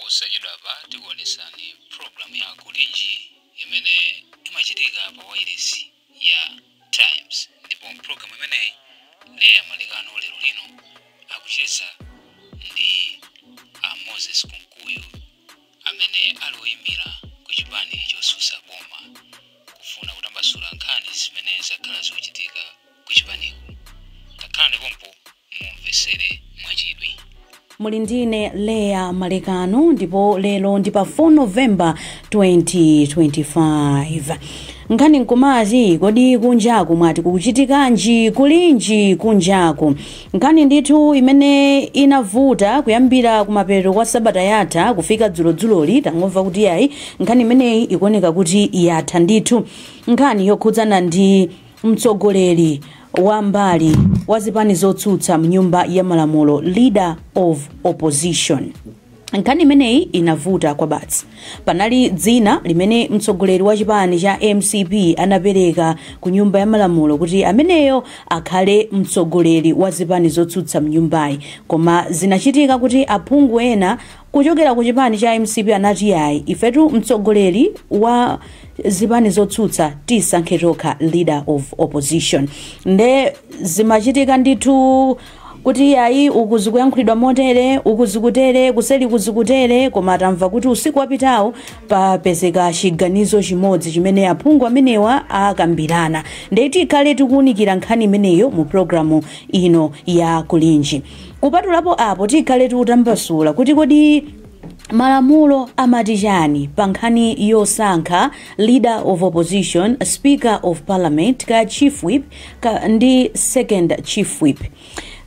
Posachedwapa tikuonesani program ya Kulinji imene imachitika pa wailesi ya Times, ndipo program imeneyi Leya Malekano lero lino akucheza ndi a Moses Kunkuyu amene ali oyimira ku chipani chosusa boma, kufuna kutambasula nkhani zimene zakhala zikuchitika ku chipaniku. Takhalani pompo mumvesere mwachidwi. Muli ndine Leya Malekano, ndipo lero ndi pa 4 November 2025. Nkhani nkumati, kodi kunjaku mwati kukuchitikanji? Kulinji kunjaku? Nkhani ndithu imene inavuta kuyambira kumapeto kwa sabata yatha kufika dzulodzuloli, tangomva kuti yayi, nkhani imeneyi ikuoneka kuti yatha ndithu. Nkhani yokhudzana ndi mtsogoleri wa mbali wa zipani zotsutsa mnyumba ya malamulo, leader of opposition. Nkhani imeneyi inavuta kwa basi. Panali dzina limene mtsogoleri wa chipani cha MCP anapereka ku nyumba ya malamulo kuti ameneyo akhale mtsogoleri wa zipani zotsutsa mnyumbayi, koma zinachitika kuti aphungu ena kuchokera ku chipani cha MCP anati yayi, ifetu mtsogoleri wa zipani zotsutsa tisankhe tokha, leader of opposition. Nde zimachitika ndithu kuti yayi, uku zikuyankhulidwa motere, uku zikutere, kuseli kuzikutere, koma tamva kuti usiku wapitawo papezeka chiganizo chimodzi chimene aphungu amenewa akambirana. Nde tikhale tikuwunikira nkhani imeneyo mu programu ino ya Kulinji. Kupatulapo apo, tikhale tikutambasula kuti kodi malamulo amati chani pa nkhani yosankha leader of opposition, speaker of parliament, ka chief whip ka ndi second chief whip,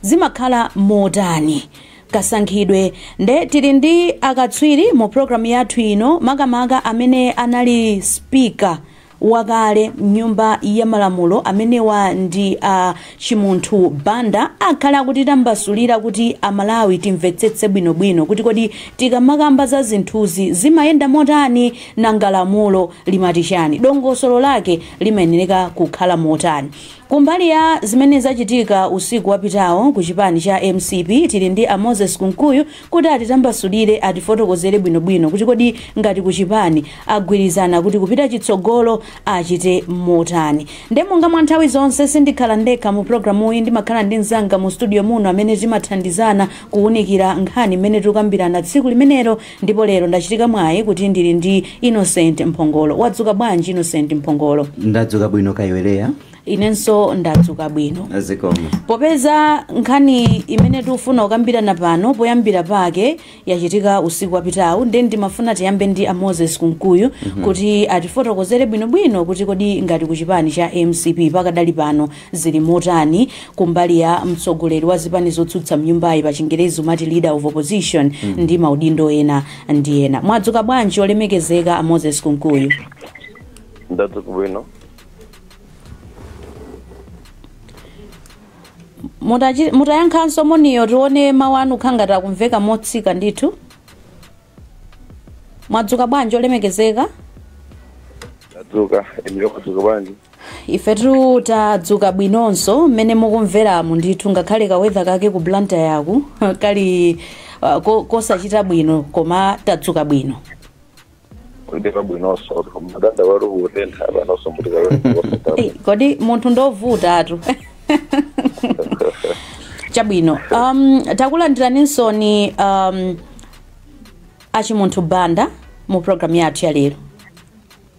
zimakhala motani kasankhidwe? Nde tili ndi akatswiri mu programu yathu ino, makamaka amene anali speaker wakale mnyumba ya malamulo. Amenewa ndi a Chimunthu Banda. Akhala akutitambasulira kuti Amalawi timvetsetse bwinobwino kuti kodi tikamakamba za zinthuzi zimayenda motani, nanga lamulo limati chani, dongosolo lake limayenereka kukhala motani. Kumbali ya zimene zachitika usiku wapitawo ku chipani cha MCP, tili ndi a Moses Kunkuyu kuti atitambasulire, atifotokozere bwinobwino kuti kodi ngati ku chipani agwirizana kuti kupita chitsogolo achite motani. Nde monga mwa nthawi zonse, sindikhala ndekha mu programuyi. Ndimakhala ndi mzanga mu studio muno amene timathandizana kuwunikira nkhani imene tikukambirana tsiku limenelo, ndipo lero ndachitika mwayi kuti ndili ndi Innocent Mphongolo. Wadzuka bwanji, Innocent Mphongolo? Ndadzuka bwino, kaya iwe Leya? Inenso ndadzuka bwino. Zikomo. Popeza nkhani imene tikufuna kukambirana pano poyambira pake yachitika usiku wapitawu, ndiye ndimafuna tiyambe ndi a Moses Kunkuyu kuti atifotokozere bwinobwino kuti kodi ngati ku chipani cha MCP pakadali pano zili motani kumbali ya mtsogoleri wa zipani zotsutsa mnyumbayi, pa Chingerezi umati leader of opposition, ndi maudindo ena ndi ena. Mwadzuka bwanji, olemekezeka a Moses Kunkuyu? Ndadzuka bwino. Mutayankhanso moniyo, tione mawu anu khangati akumveka motsika ndithu. Mwadzuka bwanji, olemekezeka? Ndadzuka, inu mwadzuka bwanji? Ifetu tadzuka bwinonso mmene mukumveramu ndithu, ngakhale ka weather kake ku Blantyre yaku kali kosachita bwino, koma tadzuka bwino. Kulibe pabwinonso, madanda wali kutentha panonso Ei, kodi munthu ndovutatu. Chabwino, takulandiraninsoni Achimunthu Banda mu programu yathu ya lero.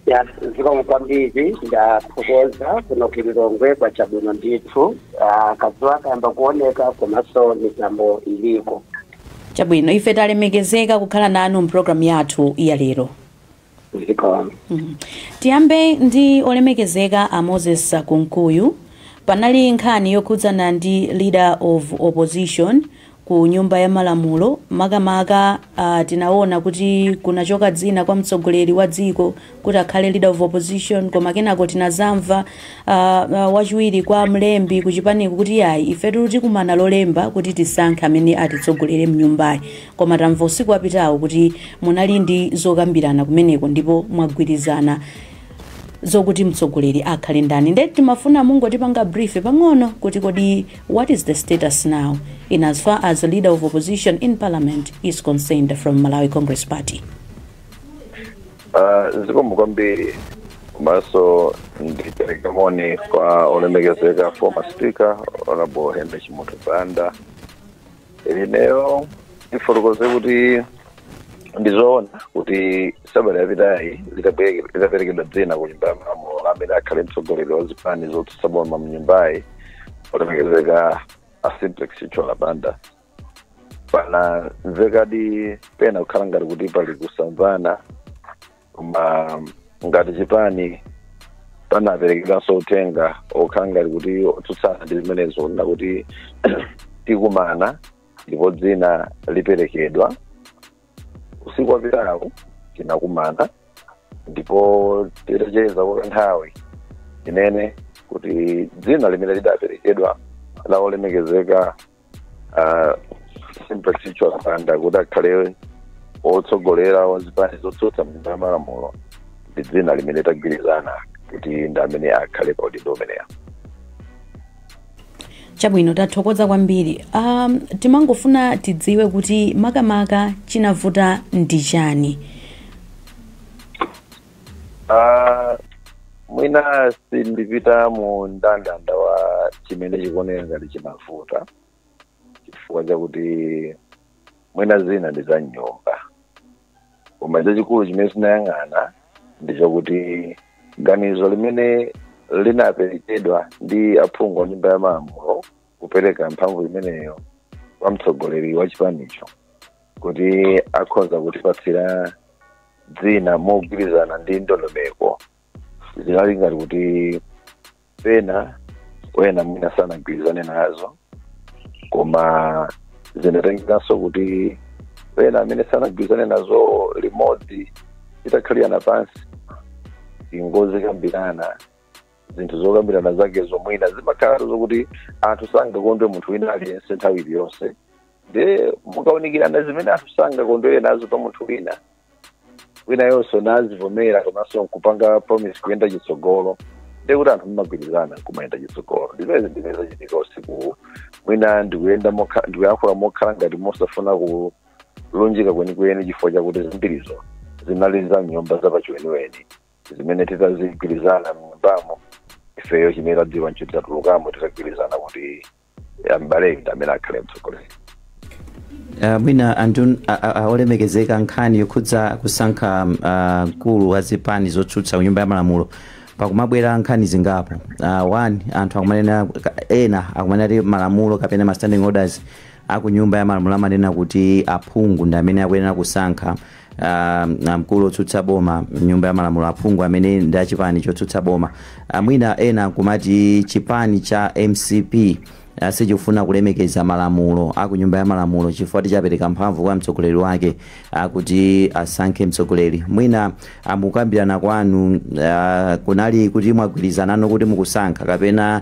Ya, zikomo kwambiri, ndathokoza. Kuno kuLilongwe kwachabwino ndithu. Ah, kadzuwa kayamba kuoneka komanso mitambo iliko. Chabwino, ife talemekezeka kukhala nanu mu programu yathu ya lero. Zikomo. Tiyambe ndi olemekezeka a Moses Kunkuyu. Panali nkhani yokhudzana ndi leader of opposition ku nyumba ya malamulo. Makamaka tinaona kuti kunachoka dzina kwa mtsogoleri wa dziko kuti akhale leader of opposition, koma kenako tinazamva wachiwiri kwa mlembi ku chipaniku kuti yayi, ifetu tikumana Lolemba kuti tisankhe amene atitsogolere mnyumbayi. Koma tamva usiku wapitawo kuti munali ndi zokambirana kumeneko ndipo mwagwirizana. Zokuti mtsogoleri akhale ndani, nde timafuna mungotipanga brief pang'ono kuti kodi what is the status now in as far as the leader of opposition in parliament is concerned from Malawi Congress Party? Zikomo kwambiri, komanso ndipereka moni kwa olemekezeka former speaker, Honorable Henry Chimunthu Banda. Ineyo ndifotokoze kuti ndizoona kuti sabata yapitayi litaperekedwa dzina ku Nyumba ya Malamulo amene akhale mtsogoleri wa zipani zotsutsa boma mnyumbayi, olemekezeka a Simplex Chithyola Banda, panamvekadi pena kukhala ngati kuti pali kusamvana. Koma ngati chipani panaperekedwanso uthenga okhala ngati kuti otsutsana ndi zimenezo, kunena kuti tikumana ndipo dzina liperekedwa. Usiku wapitawo tinakumana, ndipo titacheza kwa kanthawi, inene kuti dzina limene lidaperekedwa la olemekezeka Simplex Chithyola Banda kuti akhale otsogolera wa zipani zotsutsa mnyumba ya malamulo ndi dzina limene tagwirizana kuti ndi amene akhale pa udindo umeneyo. Chabwino, tathokoza kwambiri. Timangofuna tidziwe kuti makamaka chinavuta ndi chani? Mwina sindipita mu ndandanda wa chimene chikuoneka ngati chinavuta, chifukwa chakuti mwina zina ndi za nyumba. Koma chachikulu chimene sinayang'ana ndi chakuti ganizo limene linaperekedwa ndi aphungu a Nyumba ya Malamulo kupereka mphamvu imeneyo kwa mtsogoleri wa chipanicho kuti akhoza kutipatsira dzina mogwirizana ndi ndondomeko, zinali ngati kuti pena wena mwina sanagwirizane nazo. Koma zinatengeranso kuti pena amene sanagwirizane nazo, limodzi titakhalirana pansi ingozikambirana zinthu, zokambirana zake zomwina zimakhala zokuti anthu sangakondwe munthu wina aliyense nthawi iliyonse. Nde mukaunikirana zimene anthu sangakondwere nazo pa munthu wina, wina yonso nazivomera komanso nkupanga promise kuyenda chitsogolo, ndiye kuti anthu mumagwirizana kumayenda chitsogolo. Ndimene zachitika usiku. Mwina ndikuyenda ndikuyankhula mokhala ngati mosafuna kulunjika kwenikweni, chifukwa chakuti zambirizo zinali za nyumba zapachiweniweni zimene titazigwirizana mnyumbamo. Ifeyo chimene tadziwa ncho titatulukamo titagwirizana kuti ambale ndi amene akhale mtsogoleri. Mwina anthu olemekezeka, nkhani yokhudza kusankha mkulu wa zipani zotsutsa kunyumba ya malamulo, pakumabwera nkhani zingapo. One, anthu akumanena, ena akumanena kuti malamulo kapena ma standing orders aku Nyumba ya Malamulo amanena kuti aphungu ndi amene akuyenera kusankha mkulu otsutsa boma mnyumba ya malamulo, aphungu amene ndi achipani chotsutsa boma. Mwina ena kumati chipani cha MCP sichifuna kulemekeza malamulo aku Nyumba ya Malamulo chifukwa tichapereka mphamvu kwa mtsogoleri wake kuti asankhe mtsogoleri. Mwina mukambirana kwanu kunali kuti mwagwirizanano kuti mukusankha, kapena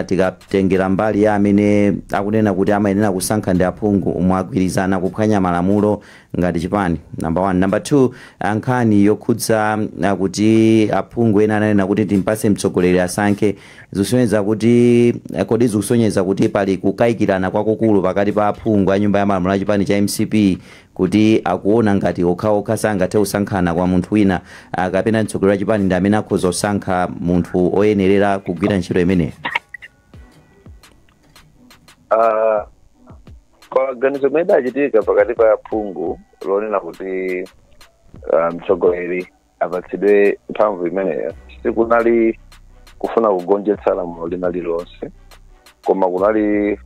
tikatengera mbali ya amene akunena kuti amayenera kusankha ndi aphungu, mwagwirizana kuphwanya malamulo ngati chipani? Number one. Number two, nkhani yokhudza kuti aphungu ena ananena kuti timpase mtsogoleri asankhe, zikusonyeza kuti kodi zikusonyeza kuti pali kukayikirana kwakukulu pakati pa aphungu a Nyumba ya Malamulo a chipani cha MCP, kuti akuona ngati okhaokha sangathe kusankhana kwa munthu wina, kapena mtsogoleri wa chipani ndi amene akhoza kusankha munthu oyenerera kugwira ntchito imeneyi? Kwa ganizo limene lidachitika pakati pa aphungu lonena kuti mtsogoleri apatsidwe mphamvu imeneyo, sikunali kufuna kugonjetsa lamulo lina lililonse, koma kunali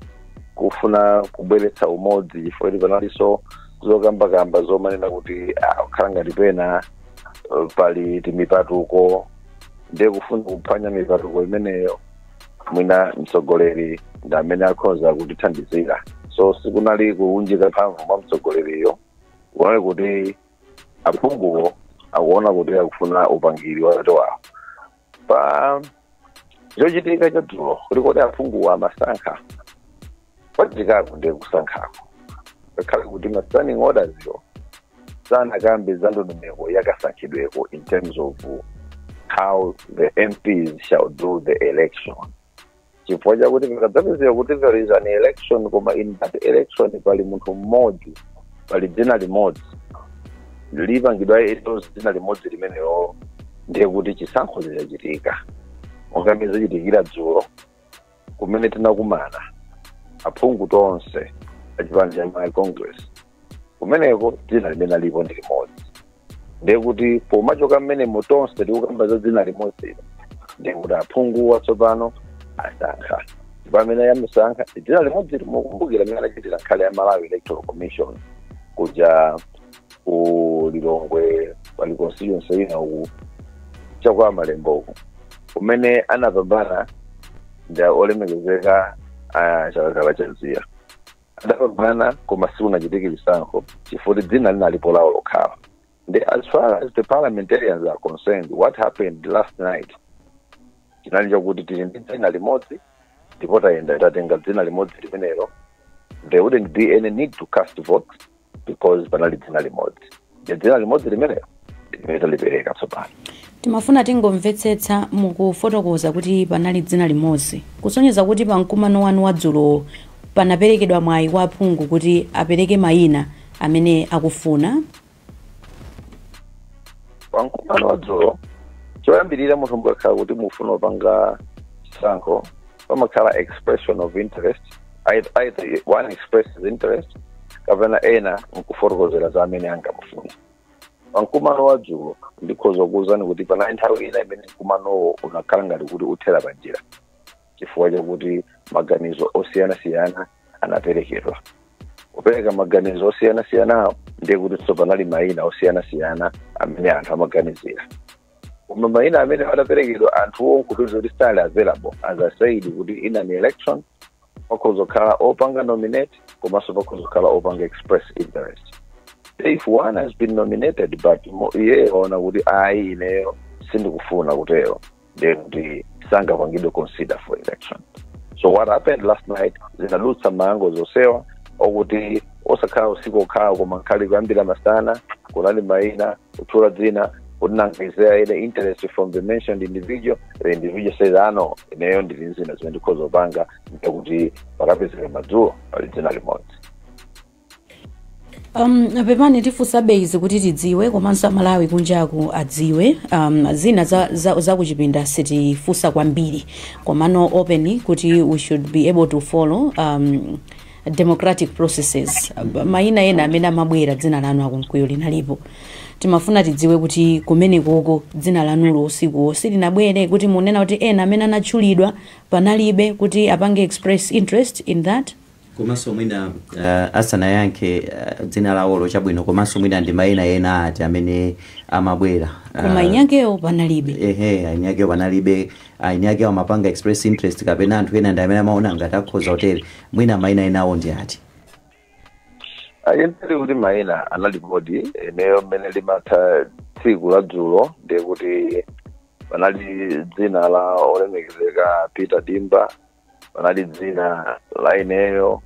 kufuna kubweretsa umodzi, chifukwa kuti panalinso zokambakamba zomanena kuti kukhala ngati pena pali timipatuko, ndiye kufuna kuphwanya mipatuko imeneyo, mwina mtsogoleri ndi amene akhoza kutithandizira. So sikunali kuunjika mphamvu mwa mtsogoleriyo, kunali kuti aphunguwo akuona kuti akufuna upangiri wake wawo. Pa chochitika chadzulo kuti kodi aphunguwo amasankha, kwachitikako ndiye kusankhako, ngakhale kuti ma standing orders yo sanakambe za ndondomeko yakasankhidweko in terms of How the MPs shall do the election, chifukwa chakuti pakadzapezeka kuti there is an election, koma in that election pali munthu mmodzi, pali dzina limodzi lipangidwa endorse, dzina limodzi limenelo, ndiye kuti chisankho chichachitika monga mmene zachitikira dzulo, kumene tinakumana aphungu tonse achipani cha Malawi Congress. Kumeneko dzina limene alipo ndi limodzi, ndiye kuti pomachoka mmenemo tonse tikukamba za dzina limodzi, ndiye kuti aphungu watsopano asankha, ndipo amene yamusankha dzina limodzi. Mukumbukira amene anachitira nkhale ya Malawi Electoral Commission kuja ku Lilongwe, pali constituency ina uku chakwa Malembo uku, kumene anapambana ndi olemekezeka a Chakakala Chaziya. Adapambana, koma sikunachitike chisankho chifukwa dzina linalipo lawo lokhala. Ndi as far as the parliamentarians are concerned, what happened last night chinali chakuti tili ndi dzina limodzi ndipo tayenda tatenga dzina limodzi limenelo. There wouldn't be any need to cast vote because panali dzina limodzi, ndi dzina limodzi limenelo limene talipereka tsopano. Timafuna tingomvetsetsa, mukufotokoza kuti panali dzina limodzi, kusonyeza kuti pa mkumano wanu wadzulo panaperekedwa mwayi kwa aphungu kuti apereke mayina amene akufuna? Pa mkumano wadzulo, choyambirira, munthu mukakhala kuti mufuna kupanga chisankho, pamakhala expression of interest. Either one expresses interest kapena ena nkufotokozera za amene angamufuna. Pamkumano wa dzulo, ndikhoza kuwuzani kuti panali nthawi ina imene mkumanowo unakhala ngati kuti uthera panjira, chifukwa chakuti maganizo osiyanasiyana anaperekedwa. Kupereka maganizo osiyanasiyanawo, ndiye kuti so panali mayina osiyanasiyana amene anthu amaganizira, koma mayina amene adaperekedwa, anthuwo nkupeza kuti sali available. As I said, kuti in an election pakhoza kukhala opanga nominate komanso pakhoza kukhala opanga express interest. If one has been nominated but iye waona kuti ayi, ineyo sindikufuna kutero, ndiye kuti sangapangidwe consider for election. So what happened last night, zinadutsa mayango zonsewa, okuti osakhala usiku okhala, koma nkhali kuyambira masana kunali mayina, kutchula dzina kuti nanga is there any interest from the mentioned individual? The individual says, "Ah, no, ineyo ndili nzina zimene ndikhoza kupanga." Ndikuti pakapezeka madzulo pali dzina limodzi. Pepani, tifunsabe izi kuti tidziwe komanso Amalawi kunjaku adziwe. Zina za kuchipinda sitifunsa kwambiri, komano open kuti we should be able to follow democratic processes. Mayina ena amene amabwera, dzina lanu aKunkuyu linalipo. Timafuna tidziwe kuti kumenekoko dzina lanulo usikuwo silinabwere, kuti munena kuti ena amene anatchulidwa panalibe kuti apange express interest in that? Komanso mwina asanayankhe, dzina lawolo, chabwino, komanso mwina ndi mayina ena ati amene amabwera? Koma inyakewo panalibe? Ehe, ainyakewo panalibe. Ainyakewo amapanga express interest kapena anthu ena ndi amene amaona ngati akhoza kutere? Mwina mayina enawo ndi ati? Ayendere kuti mayina analipodi. Ineyo mmene limatha tsiku la dzulo, ndiye kuti panali dzina la olemekezeka Peter Dimba, panali dzina la ineyo,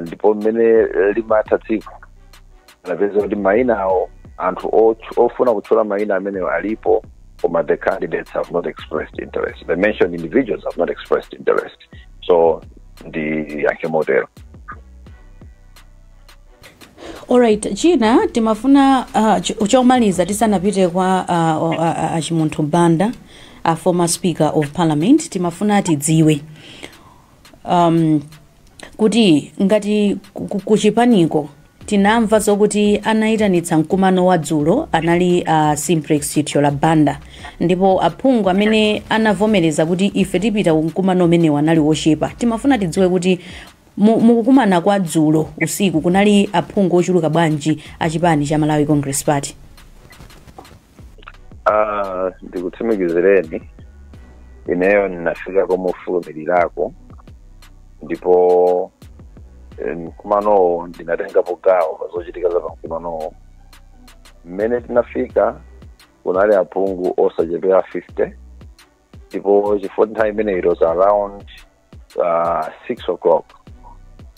ndipo mmene limatha tsiku anapeza kuti mayina awo, anthu ofuna kutchula mayina amenewo alipo, koma the candidates have not expressed interest, the mentioned individuals have not expressed interest. So ndiyankhe motero. Alright, china timafuna chomaliza tisanapite kwa aChimunthu Banda, a former Speaker of Parliament, timafuna tidziwe kuti ngati kuchipaniko tinamva zokuti anayitanitsa mkumano wa dzulo anali Simplex Chithyola Banda, ndipo aphungu amene anavomereza kuti ife tipita ku mkumano umenewu anali wochepa. Timafuna tidziwe kuti mukukumana kwa dzulo usiku kunali aphungu ochuluka bwanji achipani cha Malawi Congress Party? Ndikutsimikizireni, ineyo ndinafika komufulumirirako, ndipo mkumanowo ndinatengapo gawo pa zochitika za pamkumanowo. Mmene tinafika kunali aphungu osachepera 50, ndipo chifukwa nthawi imene it was around 6 o'clock,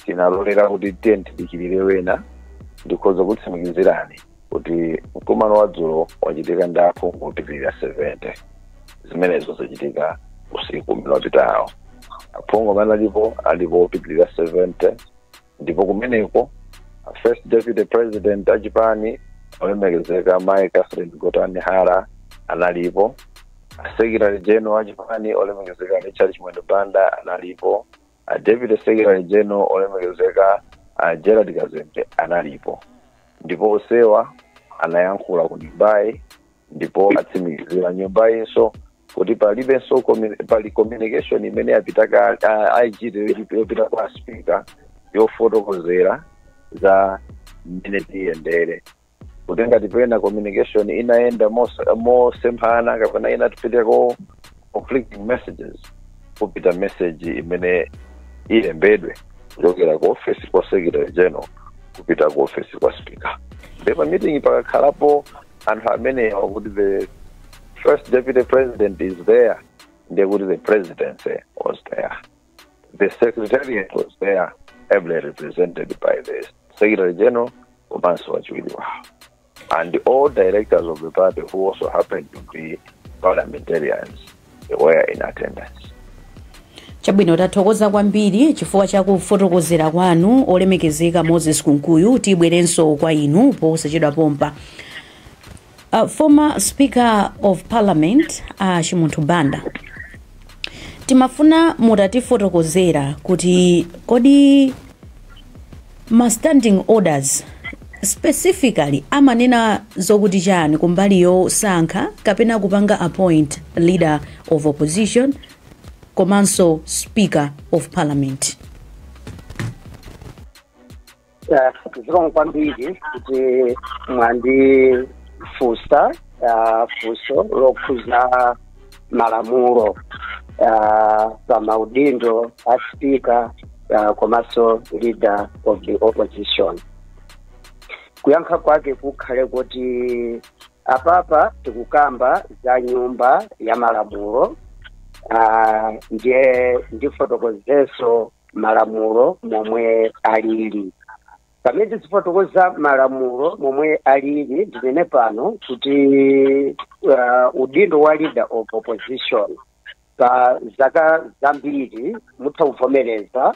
tinalolera kuti tiye tidikirire wena. Ndikhoza kutsimikizirani Kuti mkumano wa dzulo wachitika ndi aphungu opitirira 70. Zimenezo zachitika usiku umene wapitawo. Aphungu amene alipo opitirira 70, ndipo kumeneko First Deputy President achipani, olemekezeka Mayi Catherine Gotani Hara, analipo. Secretary General achipani, olemekezeka Richard Chimwendo Banda, analipo. A Deputy Secretary General, olemekezeka Gerald Kazembe, analipo. Ndipo onsewa anayankhula ku nyumbayi, ndipo atsimikizira nyumbayinso kuti palibenso pali communication imene yapita ayichite yopita kwa Speaker yofotokozera za mmene tiyendere, kuti ngati pena communication inayenda mosemphana kapena inatipiteko conflicting messages, kupita message imene ilembedwe kuchokera ku office kwa Secretary General kupita ku office kwa Speaker. Ndipo meeting pakakhalapo anthu amenewa, kuti the First Deputy President is there, ndiye kuti the presidency was there, the secretariat was there, ably represented by the Secretary General komanso wachiwiri wawo, and all directors of the party who also happen to be parliamentarians, they were in attendance. Chabwino, tathokoza kwambiri chifukwa chakufotokozera kwanu, olemekezeka Moses Kunkuyu. Tibwerenso kwa inu posachedwa pompa. Former Speaker of Parliament, Chimunthu Banda, timafuna mutatifotokozera kuti kodi ma standing orders specifically amanena zokuti chani kumbali yosankha kapena kupanga appoint Leader of Opposition komanso Speaker of Parliament? Zikomo kwambiri kuti mwandifunsa funso lokhuza malamulo pa maudindo a Speaker komanso Leader of the Opposition. Kuyankha kwake kukhale kuti apapa tikukamba za Nyumba ya Malamulo, ndiye ndifotokozeso malamulo momwe alili. Pamene tizifotokoza malamulo momwe alili, ndinene pano kuti udindo wa Leader of Opposition pa zaka zambiri, mutha kuvomereza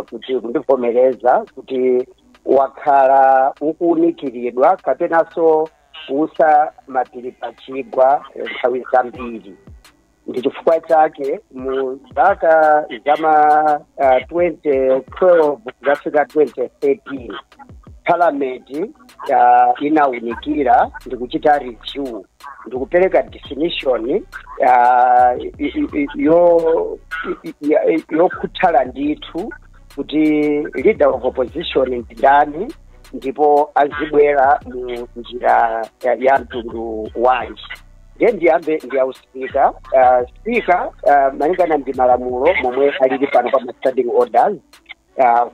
kuti kundivomereza kuti wakhala ukuwunikiridwa kapenanso kuusa mapiri pachigwa nthawi zambiri. Ndi chifukwa chake mu zaka zama 2012 kukafika 2013, Parliament inawunikira ndikuchita review, ndikupereka definition yokhuthala ndithu kuti Leader of Opposition ndi ndani ndipo azibwera mu njira ya mtundu wanji. Ndiye ndiyambe ndi ya Speaker. Speaker, malingana ndi malamulo momwe alili pano pa standing orders,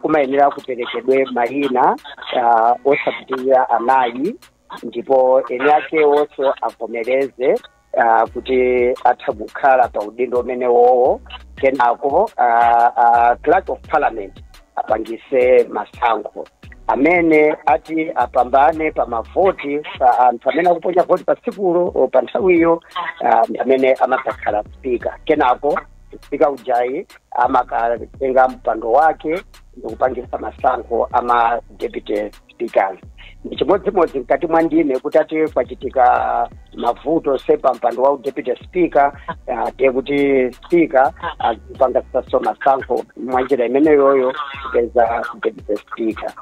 kumayenera kuperekedwe mayina osapitirira 4, ndipo eni ake onso avomereze kuti atha kukhala pa udindo umenewowo. Kenako Clerk of Parliament apangise masankho. Amene ati apambane pa mavoti, pa anthu amene akuponya voti pa tsikulo o pa nthawiyo, ndi amene amakakhala Speaker. Kenako Speaker ujayi amakatenga mpando wake ndikupangisa masankho ama deputy speakers. Ndi chimodzimodzi mkati mwa ndime, kuti ati kwachitika mavuto sepa mpando wa deputy speaker, ndiye kuti Speaker azipangisaso masankho mwa njira imeneyoyo kupeza deputy speaker.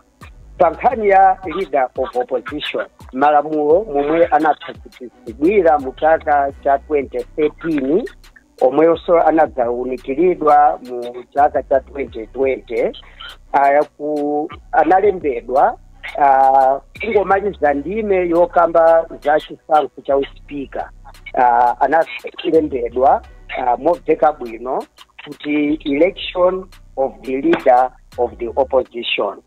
Pa nkhani ya Leader of Opposition, malamulo momwe anakhazikitsidwira mu chaka cha 2013, omwenso anadzawunikiridwa mu chaka cha 2020, analembedwa kungomaliza ndime yokamba za chisankho cha uspika, analembedwa momveka bwino kuti "election of the Leader of the Opposition".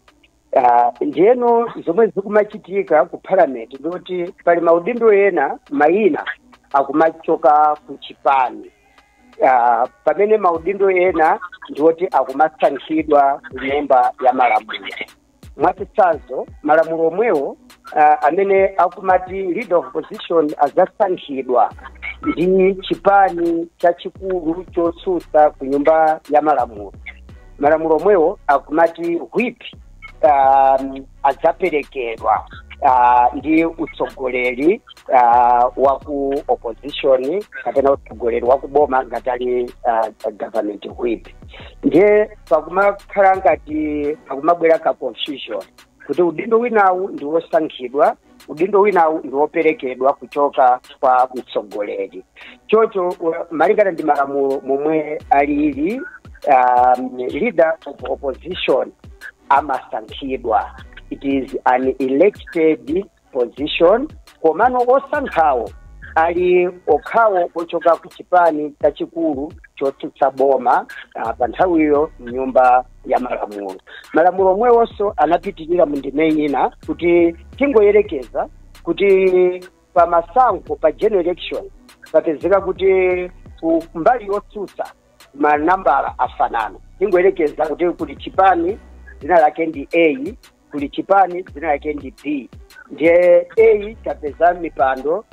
Ndiyeno zomwe zikumachitika ku Parliament ndikuti pali maudindo ena mayina akumachoka ku chipani, pamene maudindo ena ndiwoti akumasankhidwa ku Nyumba ya Malamulo. Mwachitsanzo, malamulo omwewo amene akumati leader of opposition azasankhidwa ndi chipani chachikulu chotsutsa ku Nyumba ya Malamulo, malamulo omwewo akumati whip adzaperekedwa ndi utsogoleri wa ku opposition kapena utsogoleri wa kuboma ngati ali government whip. Ndiye pakumakhala ngati pakumabwera ka confusion kuti udindo winawu ndi wosankhidwa, udindo winawu ndi woperekedwa kuchoka kwa mtsogoleri. Chocho malingana ndi malamulo momwe alili, leader of opposition amasankhidwa, it is an elected position, komano osankhawo ali okhawo ochoka ku chipani chachikulu chotsutsa boma pa nthawiyo mnyumba ya malamulo. Malamulo omwewonso anapitirira mu ndime ina kuti tingoyerekeza kuti pa masankho, pa general election, papezeka kuti ku mbali yotsutsa manambala afanana. Tingoyerekeza kuti kuli chipani dzina lake ndi A, kuli chipani dzina lake ndi B. Ndiye A chapeza mipando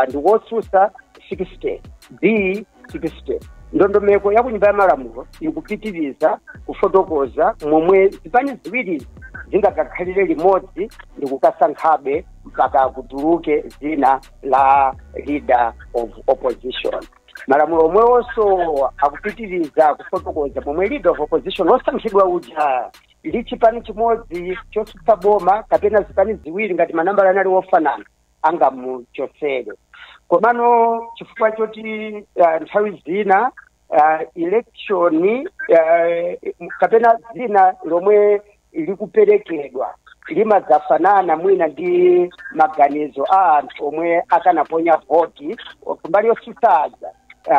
ndi wotsutsa 60, B 60. Ndondomeko ya kunyumba ya malamulo ikupitiriza kufotokoza momwe zipani ziwiri zingakakhalire limodzi ndi kukasankhabe mpaka kutuluke zina la leader of opposition. Malamulo omwewonso akupitiriza kufotokoza momwe leader of opposition osankhidwa uja ndi chipani chimodzi chotsutsa boma kapena zipani ziwiri, ngati manambala anali ofanana, angamuchotsere. Komano chifukwa choti nthawi zina election kapena zina lomwe likuperekedwa limadzafanana mwina ndi maganizo a anthu omwe akanaponya voti kumbali yotsutsaza,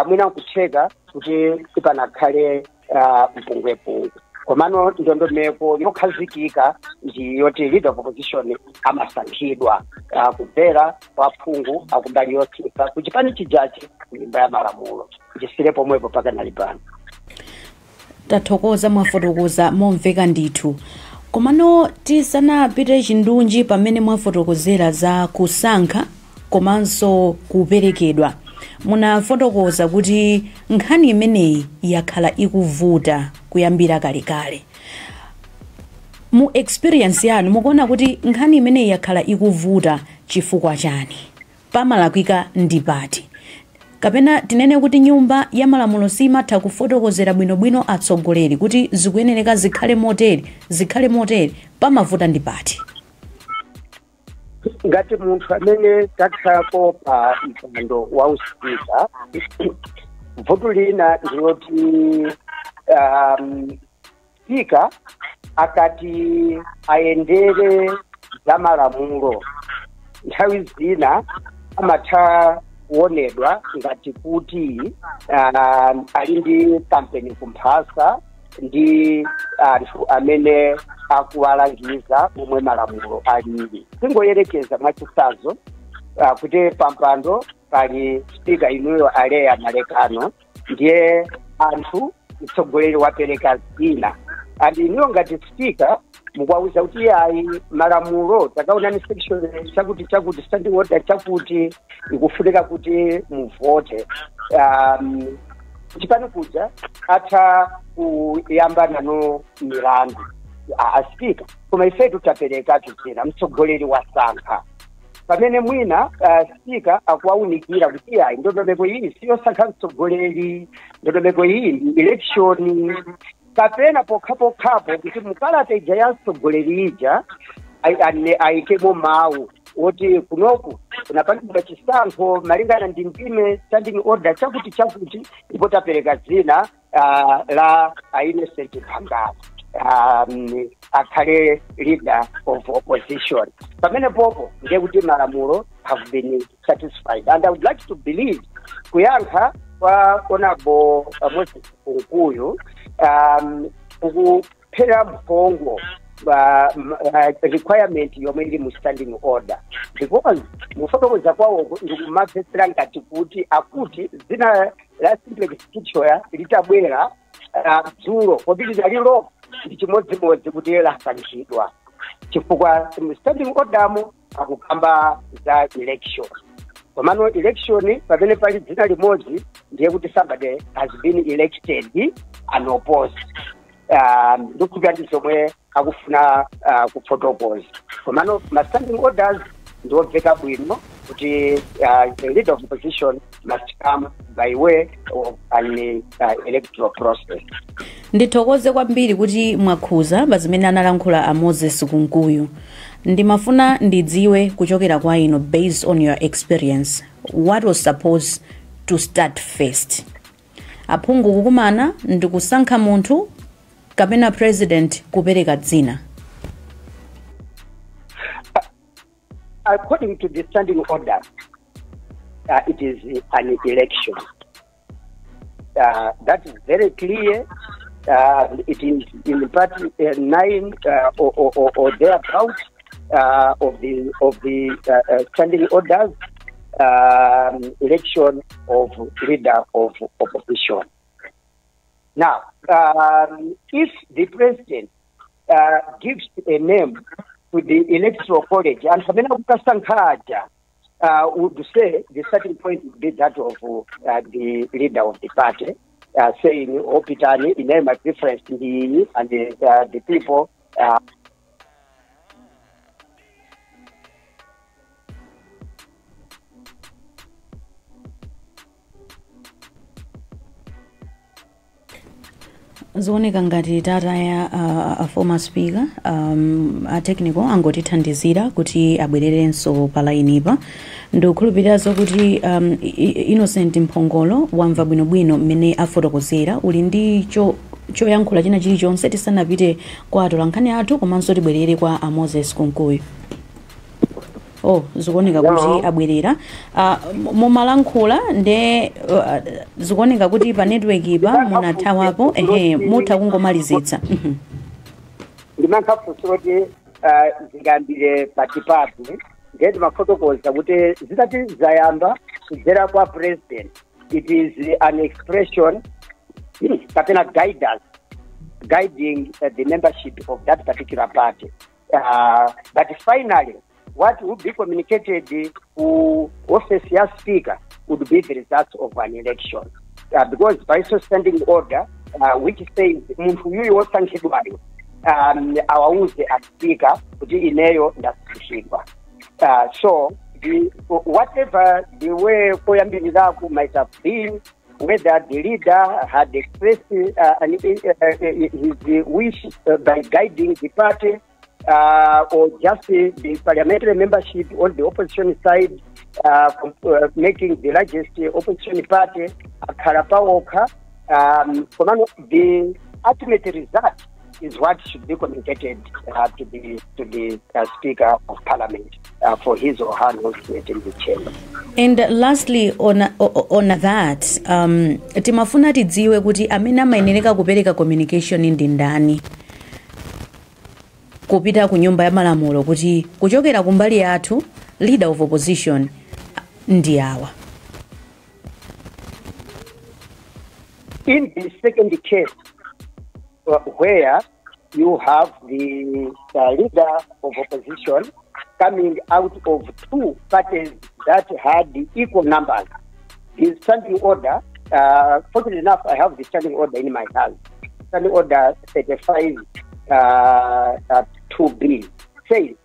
mwina nkutheka kuti sipanakhale mpungwepungwe. Komano ndondomeko yokhazikika ndi yoti leader of opposition amasankhidwa kubvera kwa phungu akumbali yotsutsa kuchipani chijachi kunyumba ya malamulo. Ndisire pomwepo pakanali pano. Tathokoza, mwafotokoza momveka ndithu. Komano tisanapite chindunji pamene mwafotokozera za kusankha komanso kuperekedwa, munafotokoza kuti nkhani imeneyi yakhala ikuvuta kuyambira kalekale. Mu experience yanu, mukuona kuti nkhani imeneyi yakhala ikuvuta chifukwa chani? Pamalakwika ndi pati? Kapena tinene kuti Nyumba ya Malamulo simatha kufotokozera bwinobwino atsogoleri kuti zikuyenereka zikhale motere, zikhale motere? Pamavuta ndi pati? Ngati munthu amene takhalapo pa mpando wa usipika, vuto lina ndiloti spika akati ayendere za malamulo, nthawi zina amatha kuonedwa ngati kuti ali ndi kampeni kumphasa ndi anthu amene akuwalangiza momwe malamulo alili. Tingoyerekeza mwachitsanzo kuti pampando pali spika inuyo Aleya Malekano, ndiye anthu, mtsogoleri wapereka zina, and inuyo ngati spika mukuwauza kuti ayi, malamulo takaonani section chakuti chakuti, standing order chakuti, ikufunika kuti muvote. Chipani kuja atha kuyamba nano milandu, a spika, koma ifetu taperekatu zina, mtsogoleri wasankha. Pamene mwina spika akuwaunikira kuti ayi, ndondomeko iyi siyosankha mtsogoleri, ndondomeko iyi ndi election, kapena pokhapokhapo kuti mukalata ija ya mtsogoleri ija ayikemo mawu woti kunoku kunapangidwa chisankho malingana ndi ndime, standing order chakuti chakuti, ndipo tapereka dzina la Innocent Phangala akhale leader of opposition. Pamene popo ndiye kuti malamulo have been satisfied. And I would like to believe, kuyankha kwa Honorable Moses Kunkuyu, ukuphera mphongo requirement yomwe ili mu standing order, because mufotokoza kwawoko ndikumamvetsera ngati kuti akuti dzina la Simplex Chithyola litabwera dzulo, kodi lidalilo ndi chimodzimodzi kuti lasankhidwa. Chifukwa mu standing order mo akukamba za election. Komano election pamene pali dzina limodzi, ndiye kuti somebody has been elected unopposed. Ndikukhulupirira ndi zomwe akufuna kufotokoza. Komano ma standing orders ndiomveka bwino kuti the leader of opposition must come by way of an electoral process. Ndithokoze kwambiri kuti mwakhuza pa zimene analankhula a Moses Kunkuyu. Ndimafuna ndidziwe kuchokera kwa inu, based on your experience, what was supposed to start first: aphungu kukumana ndikusankha munthu, kapena president kupereka dzina? According to the standing order, it is an election. That is very clear. It is in part 9 or thereabout of the standing orders, election of leader of opposition. Now, if the president gives a name to the electoral college, and pamene kukasankha aja, would say the starting point would be that of the leader of the party, saying, "Opitani, ine my preference ndi," and the people Zioneka ngati tataya a former speaker. A technical angotithandizira kuti abwererenso pa line pa. Ndikukhulupirira zokuti Innocent Mphongolo wamva bwinobwino mmene afotokozera. Uli ndi choyankhula china chilichonse tisanapite kwa atolankhani athu, komanso tibwerere kwa a Moses Kunkuyu? Oh, zikuoneka kuti abwerera. Mumalankhula nde zikuoneka kuti pa network pa munathawapo. Ehe, mutha kungomalizitsa. Ndimankhafunsa kuti zingayambire patipati. Ndiye ndimafotokoza kuti zitati zayamba kudzera kwa president, it is an expression kapena guidance, guiding the membership of that particular party. But finally, what would be communicated to office ya speaker would be the results of an election, because by so standing order which says munthu uyuyu wosankhidwayo awauze a speaker kuti ineyo ndasankhidwa. So whatever the way koyambiriraku might have been, whether the leader had expressed his wish by guiding the party or just the parliamentary membership on the opposition side making the largest opposition party akhala pawokha, komano the ultimate result is what should be communicated to the Speaker of Parliament for his or her announcement in the chamber. And lastly on that, timafuna tidziwe kuti amene amayenereka kupereka communication ndi ndani kupita ku nyumba ya malamulo, kuti kuchokera kumbali yathu leader of opposition ndi awa? In the second case, where you have the leader of opposition coming out of two parties that had the equal numbers, the standing order, fortunately enough, I have the standing order in my hand. Standing Order 35 2B says,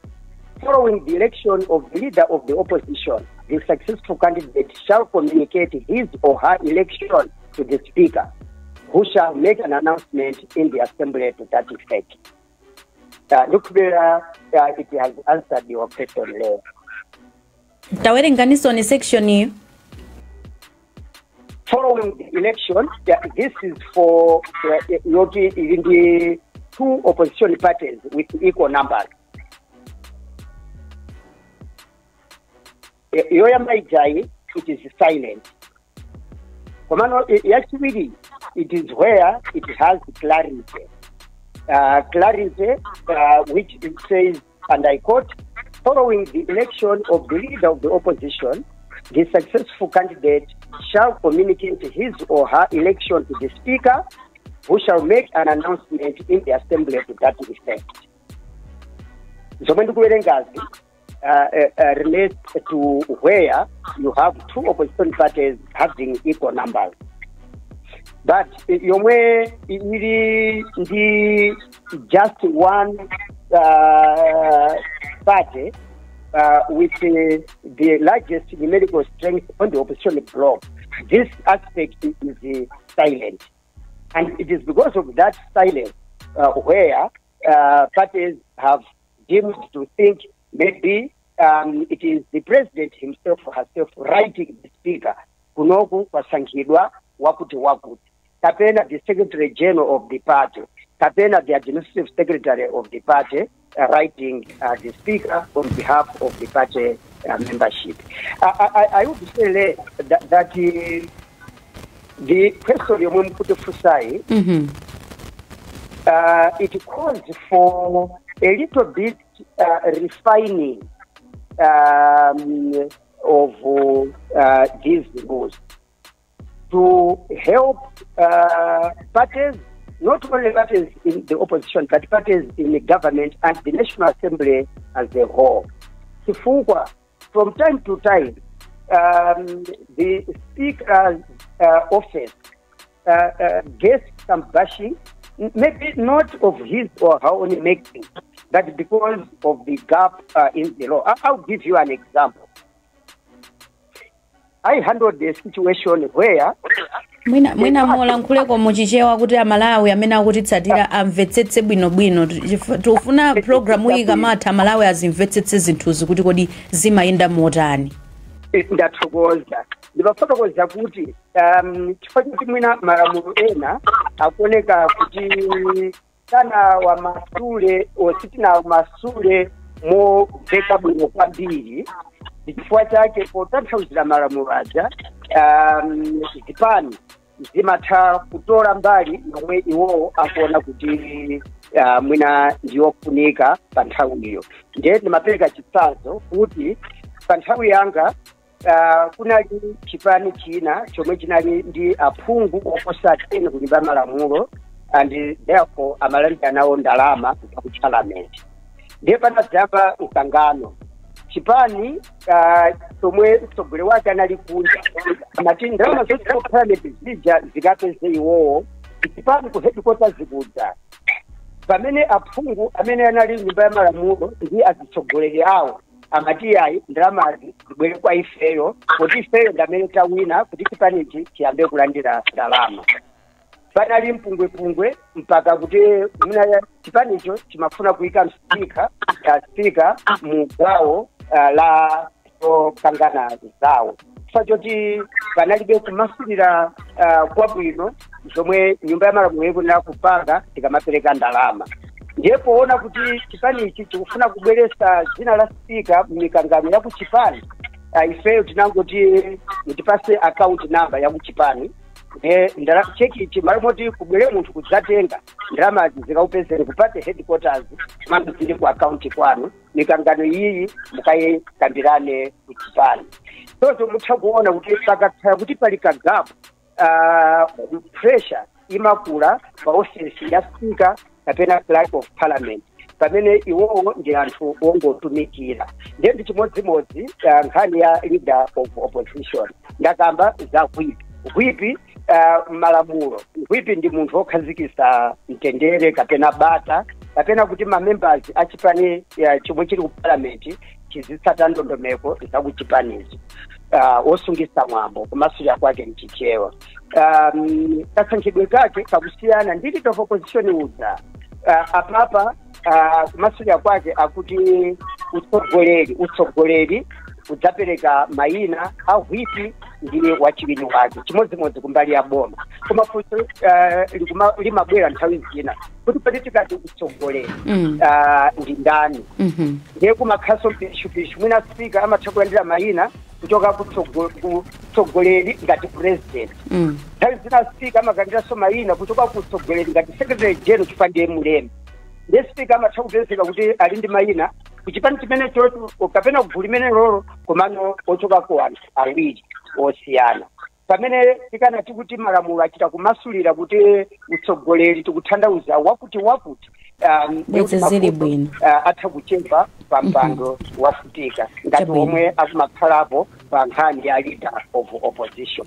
"Following the election of the leader of the opposition, the successful candidate shall communicate his or her election to the speaker, who shall make an announcement in the assembly to that effect." Look, it has answered your question there. Tawerenganisoni section iyo. Following the election, yeah, this is for yoti in the two opposition parties with equal numbers. Yoyamba ijayi, it is silent. Komano yachiwiri, it is where it has clarity. Clarity, which it says, and I quote, "Following the election of the leader of the opposition, the successful candidate shall communicate his or her election to the speaker, who shall make an announcement in the assembly to that effect." Zomwe ndikuwerengazi relates to where you have two opposition parties having equal numbers, but yomwe ili ndi just one party with the largest numerical strength on the opposition bloc, this aspect is silent. And it is because of that silence where parties have deemed to think maybe it is the president himself or herself writing the speaker, kunoku kwasankhidwa wakuti wakuti, kapena the secretary general of the party, kapena the administrative secretary of the party writing the speaker on behalf of the party membership. I would say that the question yomwe mukutifunsayi, it calls for a little bit refining of these rules to help parties, not only parties in the opposition, but parties in the government and the National Assembly as a whole. Chifukwa, from time to time, the Speaker's office gets some bashing, maybe not of his or her own making, but because of the gap in the law. I'll give you an example. I handled the situation where Mwina mulankhuleko muchichewa kuti Amalawi amene akutitsatira amvetsetse bwinobwino. Tikufuna programu iyi ikamatha, Amalawi azimvetsetse zinthuzi kuti kodi zimayenda motani. Ndathokoza. Ndimafotokoza kuti chifukwa choti mwina malamulo ena akuoneka kuti kana wamasule ositina masule momveka bwino kwambiri, ndi chifukwa chake potanthauzira malamulo aja, zipani zimatha kutola mbali yomwe iwowo akuona kuti mwina ndiyofunika pa nthawi iyo. Ndiye ndimapereka chitsanzo kuti pa nthawi yanga kunali chipani china chomwe chinali ndi aphungu oposa 10 ku Nyumba ya Malamulo, and therefore amalandira nawo ndalama ku parliament. Ndiye panadzamba mkangano. Chipani chomwe mtsogoleri wake anali kunja amati ndalama zonse ku parliament zija zikapeze iwowo, chipani ku headquarters zikudza, pamene aphungu amene anali Nyumba ya Malamulo ndi azitsogoleri awo amati ayi, ndalamazi zibwere kwa ifeyo, kuti ifeyo ndamene tawina kuti chipanichi chiyambe kulandira ndalama. Panali mpungwepungwe mpaka kuti muna chipanicho chimafuna kuyika speaker mu gawo la zokangana zawo, chifukwa choti panalibe kumasulira kwabwino zomwe Nyumba ya Malamulo ikunena kupanga tikamapereka ndalama. Ndiye poona kuti chipanichi chikufuna kubweretsa dzina la speaker mumikangano ya kuchipani, ifeyo tinangoti mutipase account number ya kuchipani, chekichi malo moti kubwere munthu kudzatenga ndalamazi, zikaupezere ku party headquarters, mando zili ku account kwanu, mikangano iyi mukayikambirane kuchipani. Sozo mutha kuona kuti pakakhala kuti pali ka gap, pressure imakula pa office ya speaker kapena clerk of parliament, pamene iwowo ndi anthu ongotumikira. Ndiye ndi chimodzimodzi nkhani ya leader of opposition. Ndakamba za whip. Whip, malamulo, whip ndi munthu wokhazikitsa mtendere kapena bata, kapena kuti mamembers achipani chomwe chili ku parliament chizitsata ndondomeko zakuchipanizo, osungisa mwambo kumasulira kwake mchichewa. Kasankhidwe kake kakusiyana ndi leader of opposition uja. Apapa kumasulira kwake akuti utsogoleri udzapereka mayina a whip ndi wachiwiri wake, chimodzimodzi kumbali ya boma. Koma funso limabwera nthawi zina kuti pati tikati utsogoleri ndi ndani? Ndiye kumakhaso mpishupishu. Mwina speaker amatha kulandira mayina kuchoka kutsogoleri ngati president. Nthawi zina speaker amalandiranso mayina kuchoka kutsogoleri ngati secretary general, chifukwa ndiye mulembi. Ndiye speaker amatha kupezeka kuti ali ndi mayina kuchipani chimene chocho kapena kugulu limene lolo, komano ochoka ku anthu awiri osiyana, pamene tikanati kuti malamulo achita kumasulira kuti utsogoleri tikutanthauza wakuti wakuti. Bwezi zili bwino. Atha kuchepa pa mpando wa speaker ngati Chabwino. omwe akumakhalapo pa nkhani ya leader of opposition.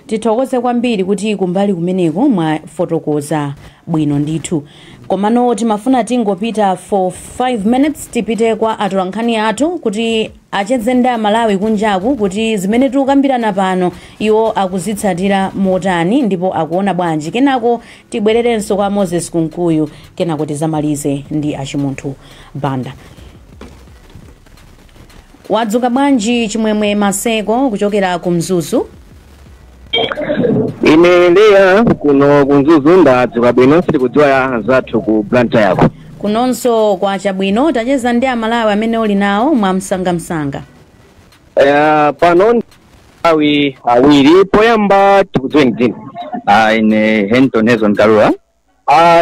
Tithokoze kwambiri kuti kumbali kumeneko mwafotokoza bwino ndithu. Komano timafuna tingopita for 5 minutes, tipite kwa atolankhani athu kuti acheze ndi Amalawi kunjaku kuti zimene tikukambirana pano iwo akuzitsatira motani ndipo akuona bwanji. Kenako tibwererenso kwa Moses Kunkuyu, kenako tizamalize ndi Achimunthu Banda. Wadzuka bwanji Chimwemwe Maseko kuchokera ku Mzuzu? Ine Leya, kuno ku Mzuzu ndadzuka bwino, sitikudziwa anzathu ku Blantyre yako. Kunonso kwa chabwino. Tacheza ndi Amalawi amene uli nawo mwamsangamsanga. Pano awi awiri. Poyamba tikudziweni dzina. Ine Henton Hezon Kalua.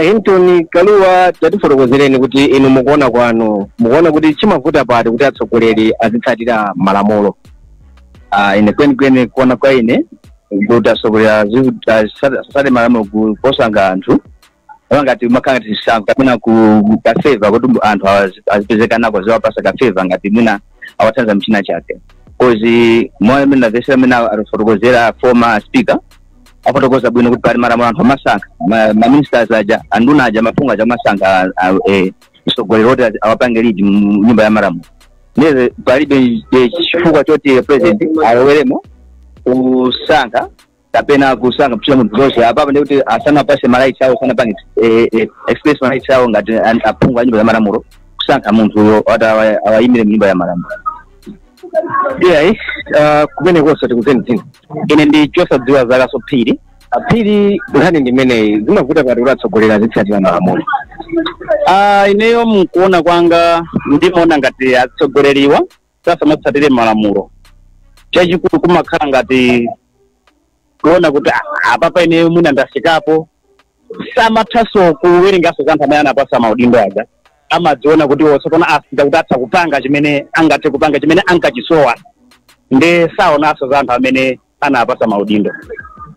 Hinton Kalua, tatifotokozereni kuti inu mukuona kwanu, mukuona kuti chimavuta pati kuti atsogoleri azitsatira malamulo? Ine kwenikweni kuona kwa ine kuti atsogoleri asate malamulo posankha anthu ngati makhala ngati chisankho kapena ku ka favour kuti anthu azipezeka nako, aziwapasa ka favour ngati mwina awathandiza mchina chake, 'cause moyo amene ndamvesera amene atifotokozera former speaker, afotokoza bwino kuti pali malamulo, anthu amasankha ma ministers aja, anduna aja, maphungu aja amasankha mtsogoleri oti awapange lead mu nyumba ya malamulo. Neze palibe chifukwa choti president aloweremo kusankha kapena kusankha kuchita munthu zonse apapa, ndikuti asanapase ma rights awo, sanapange express ma rights awo ngati aphungu a nyumba ya malamulo kusankha munthuyo ati awayimire mu nyumba ya malamulo. Iyayi, kumenekonso tikudziweni dzina. Ine ndi Chosadziwa Zakaso Phiri. Aphiri, nkhani ndi imeneyi, zimavuta pati kuti atsogoleri azitsatira malamulo? Ineyo mkuona kwanga ndimaona ngati atsogoleriwa sasamatsatire malamulo. Chachikulu kumakhala ngati kuona kuti apapa ineyo mwina ndafikapo, samathaso kuwerengaso za anthu amene anapasa maudindo aja. Amadziona kuti tsopano afika kuti atha kupanga chimene angathe kupanga, chimene ankachisowa, nde saonaso za anthu amene anapasa maudindo.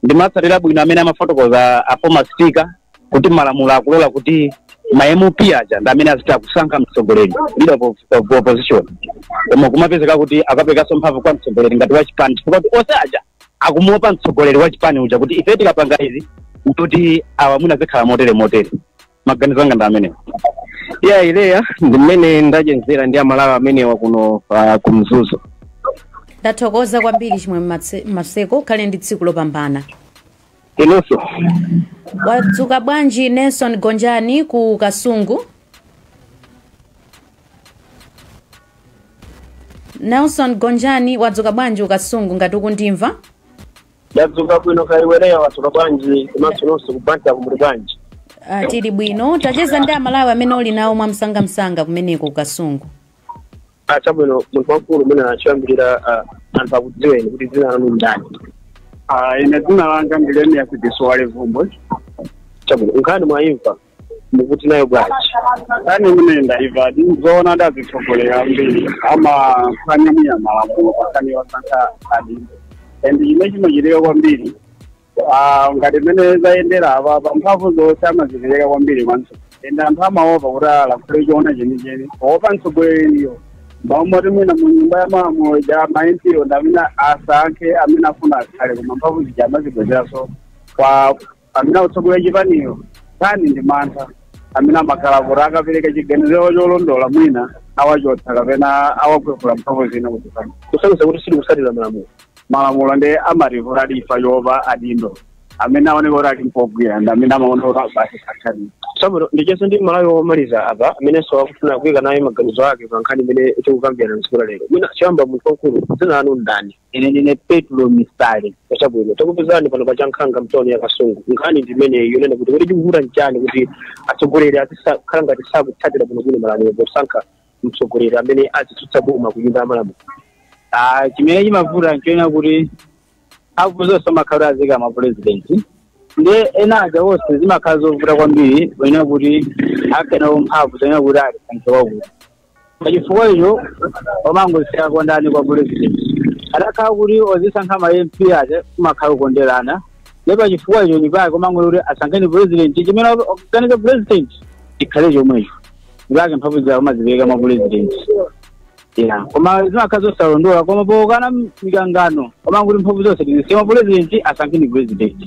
Ndimatsatira bwino amene amafotokoza a former speaker kuti malamulo akulola kuti ma MP aja ndi amene azitha kusankha mtsogoleri, leader of opposition, koma kumapezeka kuti akapekanso mphamvu kwa mtsogoleri ngati wachipani, chifukwa kuti onse aja akumuopa mtsogoleri wa chipani uja kuti ife tikapanga izi kuti awa mwina zikhala motere motere. Maganizo anga ndi amenewo. Iya, ileya ndi mmene ndachezera ndi Amalawi amenewa kuno ku Mzuzu. Ndathokoza kwambiri Chimwemwe Maseko, khale ndi tsiku lopambana. Inunso. Wadzuka bwanji Nelson Gonjani ku Kasungu? Nelson Gonjani, wadzuka bwanji ku Kasungu ngati ukundimva? Ndadzuka bwino kaiwereya, wadzuka bwanji? Komanso nonse ku Blantyre kumuli bwanji? Tili bwino. Tacheza ndi Amalawi amene uli nawo mwamsangamsanga kumeneko ku Kasungu. Chabwino, munthu wamkulu, mwina choyambirira anthu akudziweni kuti dzina lanu ndani? Ine dzina langa ndi Lemia Kudisowale Vumbwe. Chabwino, nkhani mwayimva, mukuti nayo bwanji? Nkhani imene ndaimva, ndizoona ndazitsogolera ambiri amaphwanya malamulo pakani wasankha adindo, and chimene chimachitika kwambiri, ngati mmene zayendera apa, mphamvu zonse amazipereka kwambiri kwa mtsogoleri, and anthu amaopa kuti alankhule choona chenicheni, oopa mtsogoleriyo. Mbamoti mwina mu nyumba ya malamulo ja ma MP ndi amene asankhe amene afuna akhale, koma mphamvu zija amazibwezeranso kwa amene akutsogolera chipaniyo. Nkhani ndi mantha amene amakhala kuti akapereka chiganizo cholondola mwina awachotsa kapena awakwefula mphamvu zina kuchipani. Kusonyeza kuti sitikusatira malamulo. Malamulo ndi amativula tifa yopa adindo amene aoneka kuti ali mpogwira ndi amene amaona kuti basi sakhali. Chabwino, ndichezo ndi Malawi womaliza apa amenenso akufuna kuyika naye maganizo ake pa nkhani imene tikukambirana tsiku la lero. Mwina choyamba, munthu wamkulu, dzina lanu ndani? Ine ndine Petro Misale. Chabwino, takupezani pano pa Chankhanga mtawuni ya Kasungu. Nkhani ndi imeneyi yonena kuti chikuvuta nchani kuti atsogoleri azikhala ngati sakutsatira bwinobwino malamulo posankha mtsogoleri amene azitsutsa boma ku nyumba ya malamulo? Chimene chimavuta nchoena kuti mphamvu zonse amakhala azika ma president ndi ena aja onse, zimakhala zovuta kwambiri kuena kuti akhenawo mphamvu zoena kuti alisankhe wakuti. Pachifukwa icho omangosiya kondani kwa president, adakhala kuti ozisankha ma MP aja kumakhala kukonderana, ndi pachifukwa icho ndipake komangoti kuti asankheni president, chimene oganiza president. Chikhale chomwecho, ngake mphamvu zawo amazipereka mwa president ya, koma zimakhala zosalondola, koma pokana mikangano, koma kuti mphamvu zonse tizisiye mwa president, asankhe ni president.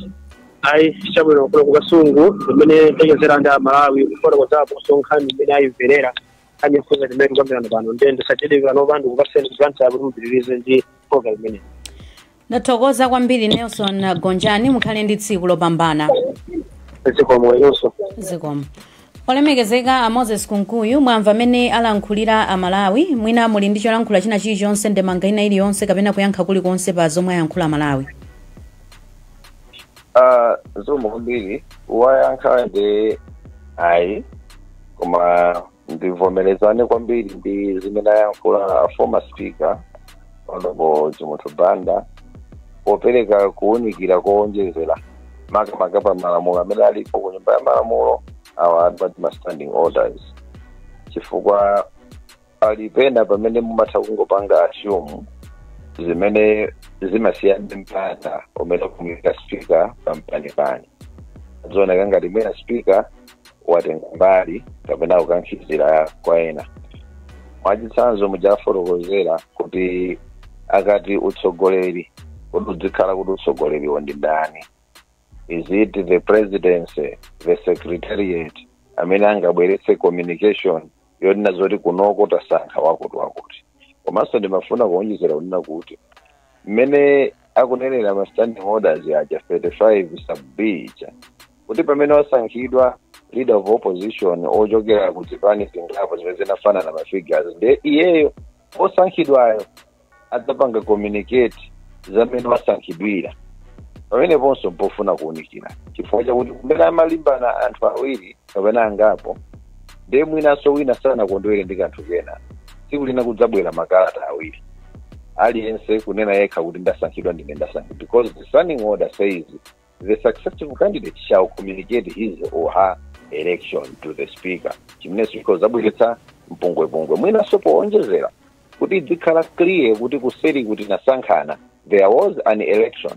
Ayi, chabwino. Kuno kukasungu imene tachezera ndi Amalawi kufotokozapo nkhani imene ayimverera, nkhani yokhudza timene tikambirana pano. Ndiye ndisachedwe pano, ndikupaseni kuplanta kuti mupitirize ndi program imene. Ndathokoza kwambiri, Nelson Gonjani, mukhale ndi tsiku lopambana. Zikomo inonso. Zikomo. Olemekezeka a Moses Kunkuyu, mwamva amene alankhulira Amalawi. Mwina muli ndi cholankhula china chilichonse, ndemanga ina iliyonse kapena kuyankha kulikonse pa zomwe ayankhula Amalawi? Zikomo kwambiri. Wayankha ndi ayi, koma ndivomerezane kwambiri ndi zimene ayankhula former speaker, Honorable Chimunthu Banda, popereka kuwunikira kowonjezera, makamaka pa malamulo amene alipo ku Nyumba ya Malamulo, awa amati ma standing orders, chifukwa pali pena pamene mumatha kungopanga assume zimene zimasiyana mpata umene kumika speaker pampanipani, zioneka ngati mwina speaker watenga mbali kapena kukankhizira kwa ena. Mwachitsanzo, mujafotokozera kuti akati utsogoleri, kuti udzikhala kuti utsogoleriwo ndi ndani? Is it the presidency, the secretariat, amene angabweretse communication yonena zoti kunoko tasankha wakuti wakuti? Komanso ndimafuna kuonjezera kunena kuti mmene akunenera ma standing orders aja, 35 sub b ija, kuti pamene wasankhidwa leader of opposition ochokera ku zipani zingapo zimene zinafanana ma figures, ndiye iyeyo osankhidwayo adzapanga communicate zamene wasankhidwira. Pameneponso mpofuna kuwunikira, chifukwa chakuti kumene amalimbana anthu awiri kapena angapo, ndiye mwinanso wina sanakondwere ndi kanthu kena, tsiku lina kudzabwera makalata awiri, aliyense kunena yekha kuti ndasankhidwa ndine, ndasankhidwa, because the standing order says the successful candidate shall communicate his or her election to the speaker, chimene speaker zabweretsa mpungwepungwe. Mwinanso powonjezera kuti dzikhala clear kuti kuseri kuti nasankhana, there was an election,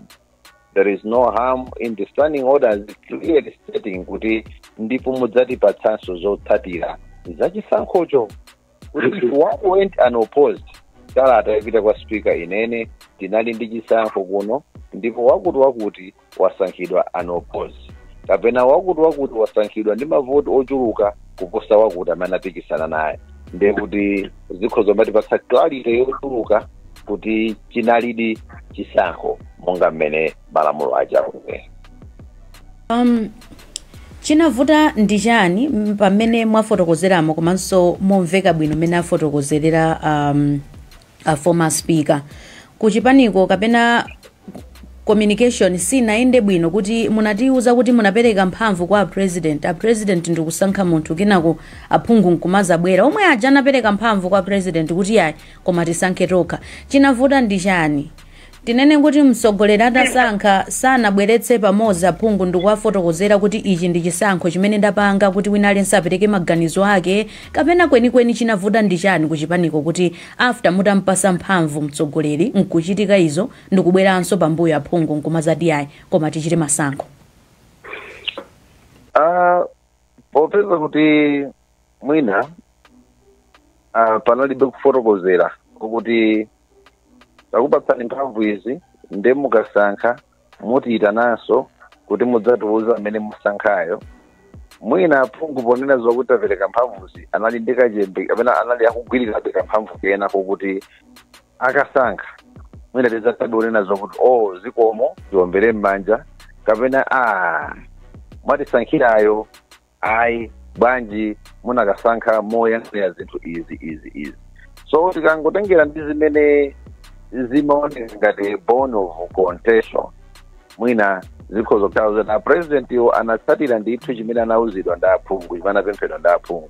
there is no harm in the standing orders clearly stating kuti ndipo mudzatipatsanso zotsatira zachisankhocho, kuti if one went unopposed, kalata ipita kwa speaker, inene tinali ndi chisankho kuno ndipo wakuti wakuti wasankhidwa unopposed, kapena wakuti wakuti wasankhidwa ndi mavoti ochuluka kuposa wakuti amene apikisana naye, ndiye kuti zikhoza matipatsa clarity yochuluka kuti chinalidi chisankho monga mmene malamulo aja akunena. Chinavuta ndi chani pamene mwafotokozeramo komanso momveka bwino mmene afotokozerera a former speaker kuchipaniko, kapena communication sinayende bwino, kuti munatiuza kuti munapereka mphamvu kwa president, a president ndikusankha munthu, kenako aphungu nkumazabwera omwe aja anapereka mphamvu kwa president kuti yayi, koma tisankhe tokha? Chinavuta ndi chani? Tinene kuti mtsogoleri atasankha sanabweretse pamodzi aphungu ndikuwafotokozera kuti ichi ndi chisankho chimene ndapanga, kuti wina aliyense apereke maganizo ake, kapena kwenikweni chinavuta ndi chani kuchipaniko kuti after mutampasa mphamvu mtsogoleri nkuchitika izo, ndikubweranso pambuyo aphungu nkumazati ayi, koma tichite masankho? Popeza kuti mwina panalibe kufotokozera kuti takupatsani mphamvu izi, nde mukasankha mutiyitananso kuti mudzatiuza amene musankhayo. Mwina aphungu ponena zokuti tapereka mphamvuzi anali ndi kachembe kapena anali akugwirirabe kamphamvu kena kokuti akasankha mwina tidzathabe kunena zokuti oh, zikomo, tiombere m'manja, kapena a mwatisankhirayo ayi, bwanji munakasankha moyang'anira zinthu izi, izi, izi? So tikangotengera ndi zimene zimaoneka ngati bone of contention, mwina zikhoza kukhala zoti a president iwo anatsatira ndithu chimene anauzidwa ndi aphungu, chimene anapemphedwa ndi aphungu,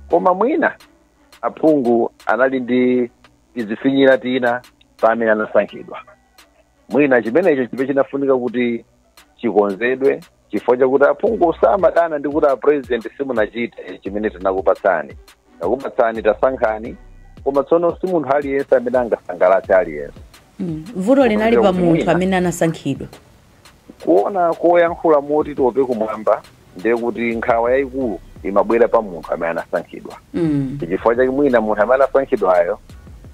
koma mwina aphungu anali ndi tizifinyira tina pa amene anasankhidwa. Mwina chimenecho chipe chinafunika kuti chikonzedwe, chifukwa chakuti aphungu samadana ndi kuti a president simunachite chimene tinakupatsani, takupatsani, tasankhani, koma tsono si munthu aliyense amene angasangalatse aliyense. Vuto linali pa Kuti munthu mwina amene anasankhidwa. Kuona koyankhula moti tiope kumwamba, ndiye kuti nkhawa yayikulu Imabwera pa munthu amene anasankhidwa. Chifukwa chake mwina munthu amene anasankhidwayo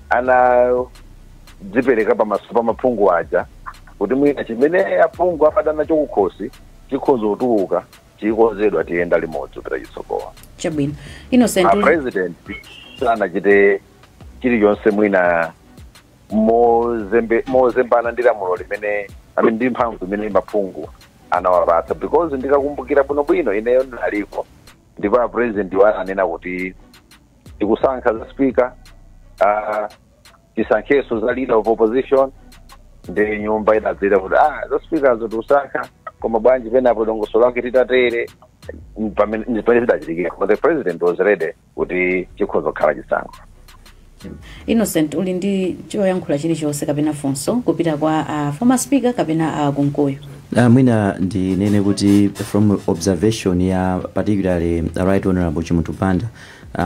anadzipereka pamaso pa maphungu aja kuti mwina chimene aphungu amadana chokukhosi chikhoza kutuluka, chikonzedwa, tiyenda limodzi kupita chitsogolo. Chabwino, Innocent. A president sanachite chilichonse mwina mozembana ndi lamulo limene, I mean, ndi mphamvu imene maphungu anawapatsa, because ndikakumbukira bwinobwino, ineyo ndinaliko ndipo a president wa anena kuti tikusankha za speaker, tisankhenso za leader of opposition. Ndi nyumba idadzera kuti za speaker zo tikusankha, koma bwanji penapo dongosolo lake titatere? Pamene zidachitikira, koma the president was ready kuti chikhoza kukhala chisankho. Innocent, uli ndi choyankhula chilichonse kapena funso kupita kwa former speaker kapena Kunkuyu? Mwina ndinene kuti from observation ya particularly Right Honorable Chimunthu Banda,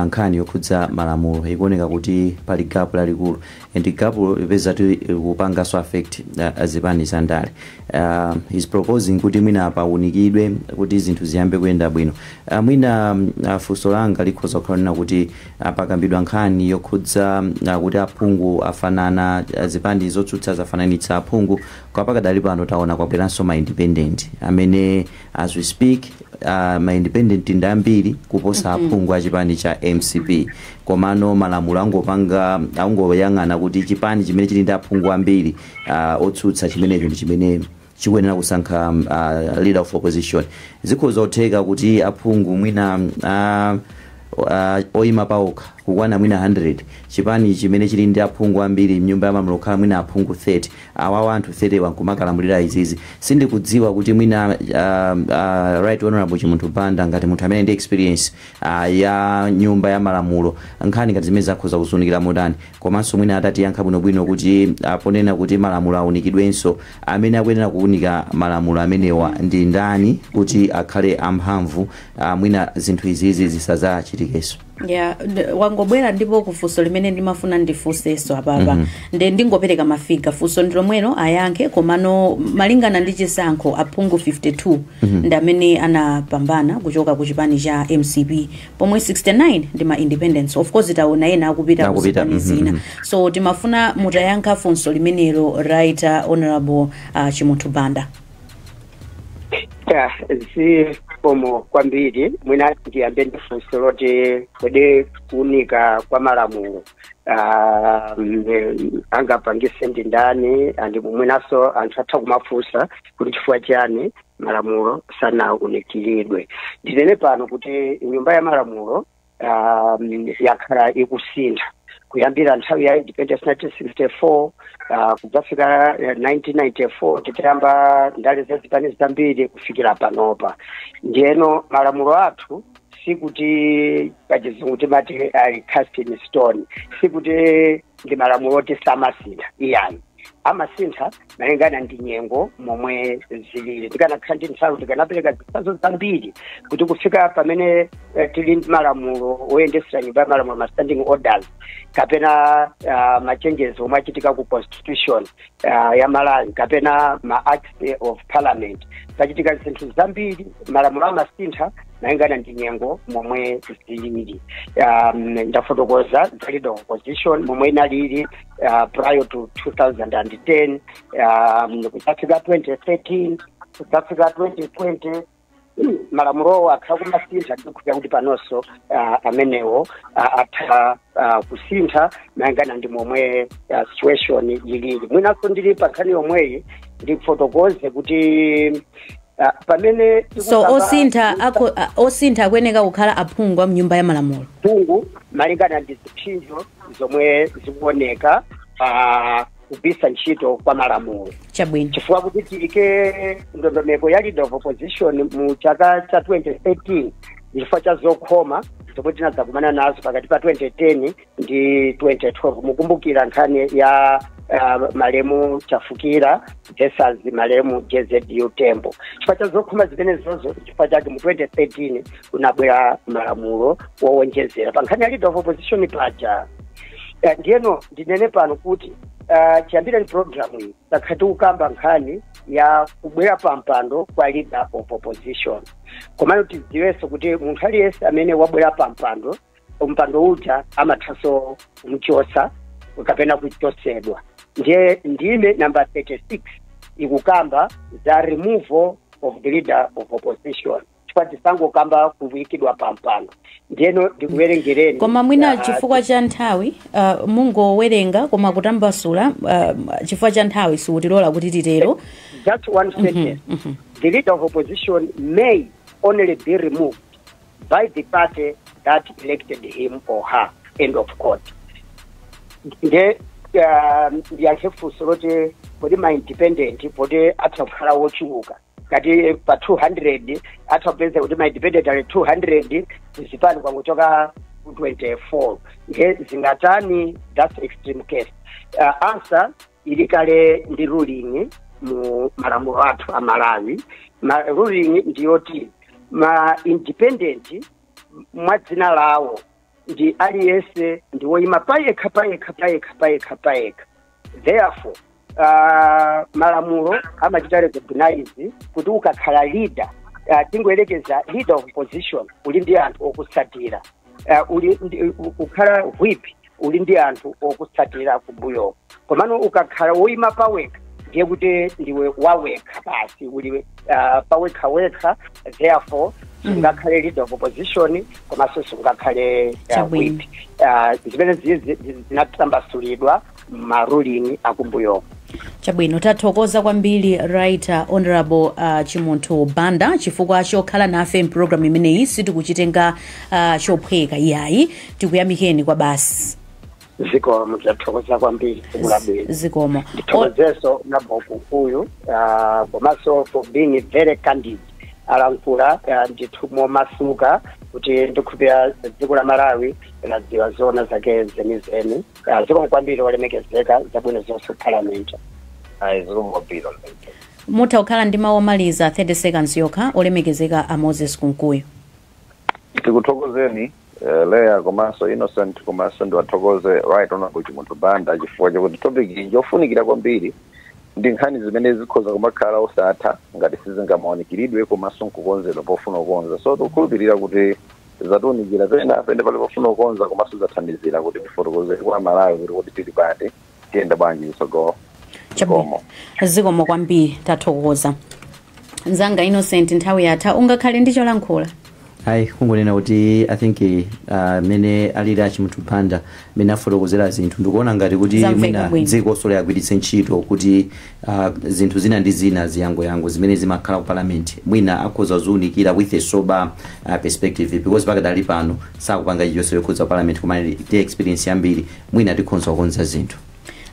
nkhani yokhudza malamulo ikuoneka kuti pali gap lalikulu, and gap lipeza ti kupanganso affect zipani za ndale. Is proposing kuti mwina paunikidwe kuti zinthu ziyambe kuyenda bwino. Mwina funso langa likhoza kukhala kuti pakambidwa nkhani yokhudza kuti aphungu afanana, zipani zotsutsa zafananitsa aphungu. Kwa pakadali pano taona kwabweranso ma independent amene, as we speak, ma independent ndi ambiri kuposa aphungu a chipani cha MCP. Komano malamulo angopanga, angoyang'ana kuti chipani chimene chili ndi aphungu ambiri otsutsa, chimenecho ndi chimene chikuyenera kusankha leader of opposition. Zikhoza kutheka kuti aphungu mwina oyima paokha kukwana mwina 100, chipani chimene chili ndi aphungu ambiri mnyumba ya malamulo kukhala mwina aphungu 30, awawa anthu 30 wankumakalamulira izizi. Sindikudziwa kuti mwina Right Honorable Chimunthu Banda, ngati munthu amene ndi experience ya nyumba ya malamulo, nkhani ngati zimene zakhoza kusunikira motani. Komanso mwina atatiyankha bwinobwino kuti ponena kuti malamulo awunikidwenso, amene akuyenera kuwunika malamulo amenewa ndi ndani kuti akhale amphamvu, mwina zinthu izizi zisazachitikenso? Ya, wangobwera ndipo kufunso limene ndimafuna ndifunsenso apapa. Nde ndingopereka ma figure. Funso ndi lomwelo, ayankhe. Komano malingana ndi chisankho, aphungu 52 ndi amene anapambana kuchoka ku chipani cha MCP, pomwe 69 ndi ma independents. Of course taona ena akupita ku Akupita, zipani zina. So timafuna mutayankha funso limenelo, Right Honorable Chimunthu Banda. Ya, zikomo kwambiri. Mwina ndiyambe ndi funso loti kodi kuunika kwa malamulo angapangise ndi ndani, and mwinaso anthu atha kumafunsa kuti chifukwa chani malamulo sanaunikiridwe. Ndinene pano kuti nyumba ya malamulo yakhala ikusintha kuyambira nthawi ya independence 1964 kudzafika 1994 titayamba ndale za zipani zambiri kufikira panopa. Ndiyeno malamulo athu sikuti, pachizungu timati ali cast in stone, sikuti ndi malamulo oti samasintha, iyayi. Amasintha malingana ndi nyengo momwe zilili. Tikanakhala ndi nthawi tikanapereka zitsanzo zambiri kuti kufika pamene tili ndi malamulo oyendesera nyumba ya malamulo, ma standing orders, kapena machenjezo omwe achitika ku constitution ya Malawi, kapena ma acts of parliament, pachitika zinthu zambiri. Malamulo amasintha malingana ndi nyengo momwe zilili. Ndafotokoza za leader of opposition momwe inalili prior to 2010, kudzafika 2013, kudzafika 2020, malamulowo akhala kumasintha. Ndikukhulupirira kuti panonso amenewo atha kusintha malingana ndi momwe situation ilili. Mwinanso ndili pa nkhani yomweyi, ndifotokoze kuti pamene So osintha osintha akuyeneka kukhala aphungu a mnyumba ya malamulo? Phungu, malingana ndi zipsinjo zomwe zikuoneka pa kugwisa ntchito kwa malamulo. Chifukwa kuti tiyike ndondomeko ya leader of opposition mu chaka cha 2013, chifukwa cha zokhoma zomwe tinadzakumana nazo pakati pa 2010 ndi 2012. Mukumbukira nkhani ya malemu Chafukira versus malemu JZU Tembo. Chifukwa cha zokhoma zimenezozo, chifukwa chake mu 2013 kunabwera malamulo wowonjezera pa nkhani ya leader of opposition paja. Ndiyeno ndinene pano kuti chiyambireni program iyi takhala tikukamba nkhani Ya kubwera pa mpando kwa leader of opposition. Komano tidziwenso kuti munthu aliyense amene wabwera pa mpando, mpando uja amathanso kumuchosa kapena kuchosedwa. Ndiye ndime number 36 ikukamba za removal of the leader of opposition, chifukwa tisangokamba kuyikidwa pa mpando. Ndiyeno ndikuwerengereni. Koma mwina chifukwa cha nthawi, mungowerenga koma kutambasula, chifukwa cha nthawi sikutilola kuti titero. Just one sentence. The leader of opposition may only be removed by the party that elected him or her. End of quote. Nde ndiyankhe funso loti kodi ma independent poti atha kukhala wochuluka, ngati pa 200 atha kupeza kuti ma independent ali 200, kuzipani kwangochoka 24, nge zingatani? That's extreme case. Answer ili kale ndi ruling mu malamulo athu a Malawi. Ma ruling ndiyoti ma independent mwa dzina lawo ndi aliyense ndi woyima payekha, payekha, payekha, payekha, payekha. Therefore, malamulo amachita recognize kuti ukakhala leader, tingoyerekeza leader of opposition, uli ndi anthu okutsatira, uli ukhala whip, uli ndi anthu okutsatira kumbuyoko. Komano ukakhala woyima pawekha, ndiye kuti ndiwe wawekha basi, uli pawekha wekha. Therefore, sungakhale leader of opposition komanso sungakhale whip. Zimene zizi zinatambasulidwa ma ruling akumbuyoko. Chabwino, tathokoza kwambiri, Right Honorable Chimunthu Banda, chifukwa chokhala nafe mpulogalamu imeneyi. Sitikuchitenga chophweka iyayi. Tikuyamikeni kwa basi. Zikomo, tathokoza kwambiri, kulabwino. Zikomo. Ndithokozeso nabokukuyu, komanso for being very candid. Alankhula ndithu momasuka kuti ndikhupira dziko la Malawi ladziwa zona zake zenizeni. Zikomo kwambiri, olemekezeka, zabwino zonse parliament. Ayi, zikomo kwambiri. Mutha kukhala ndi mawu omaliza, 30 seconds yokha, olemekezeka a Moses Kunkuyu. Tikuthokozeni, Leya komanso Innocent, komanso ndiwathokoze Right Honorable Chimunthu Banda chifukwa chakuti topic iyi njofunikira kwambiri. Ndi nkhani zimene zikhoza kumakhala osatha ngati sizingamaonekeredwe komanso nkukonzedwa pofuna kukonza. So tikukhulupirira kuti zatiunikira pena pene pali pofuna kukonza, komanso zathandizira kuti tifotokozere kwa Malawi kuti tili pati, tiyenda bwanji chitsogolo. Chabwino, zikomo kwambiri, tathokoza. Mzanga Innocent, nthawi yatha, ungakhale ndi cholankhula? Ayi, kungonena kuti I think mene alili aChimunthu Banda, mene afotokozera zinthu, ndikuona ngati kuti Zamveka mwina bwino. dziko liyagwiritse ntchito kuti zinthu zina ndi zina ziyangoyango zimene zimakhala ku parliament mwina akhoza ziunikira with a sober perspective, because pakadali pano sakupanga chilichonse yokhudza parliament, koma ndi experience yambiri mwina tikhoza kukonza zinthu.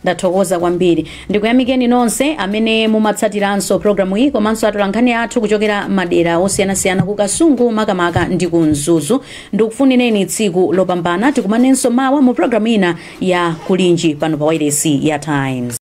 Ndathokoza kwambiri. Ndikuyamikeni nonse amene mumatsatiranso programu iyi, komanso atolankhani athu kuchokera madera osiyanasiyana, ku Kasungu makamaka ndi ku Mzuzu. Ndikufunireni tsiku lopambana. Tikumanenso mawa mu programu ina ya Kulinji pano pa wailesi ya Times.